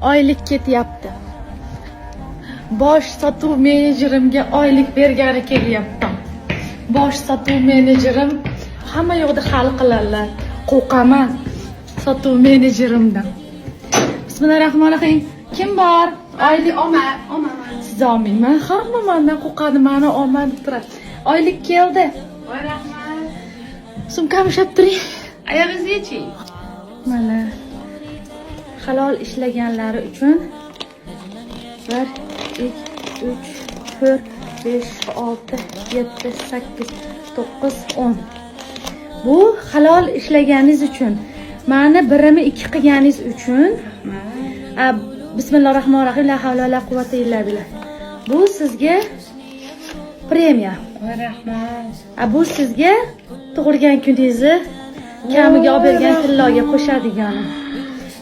Oylik ketyapti. Bosh sotuv menejerimga oylik bergani kelyapman. Bosh sotuv menejerim hamma yoqda hal qiladilar. Qo'rqaman sotuv menejerimdan. Bismillahir rohmanir rohim. Kim bor? Oylik Olma, olma. Siz olmayman. Hamma mandan qo'rqadi, mani olma deb turadi. Oylik keldi. Voy, rahmat. Sumkamni ushlab turing. Oyog'ingizni yeching. Mana, halol ishlaganlari uchun 1, 2, 3, 4, 5, 6, 7, 8, 9, 10. Bu halol ishlaganingiz uchun. Mani birini ikki qilganingiz uchun. A, Bismillahir rohmanir rohim. La havla va la quvvata illa billah. Bu sizga premiya. Voy, rahmat. A, bu sizga tug'ilgan kuningizni kamiga olib bergan tilloga qo'shadigan.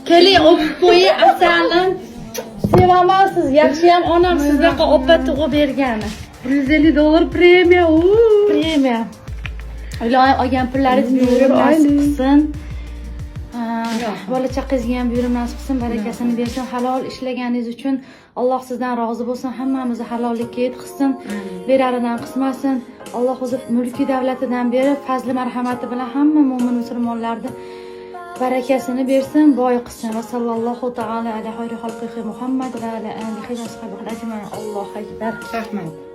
Keling, o'pib qo'ying, asalim. Sevaman siz. Yaxshiyam onam sizdaqa opa tug'ib bergani. 150 dollar premiya. Uuu. Premiya. Iloyim, olgan pullaringiz buyurib nasib qilsin. Ha, bola chaqangizga ham buyurib nasib qilsin, barakasini bersin. Halol ishlaganingiz uchun Alloh sizdan rozi bo'lsin, hammamizni halollikka yetkazsin, beraridan qismasin. Alloh o'zi mulki davlatidan berib, fazli marhamati bilan hamma mo'min musulmonlarni barakasini bersin, boy qilsin. Va sallallohu taala ala xayri xalqihi Muhammad va ala alihi va ashabihi ajmain. Allohu akbar. Rahmat.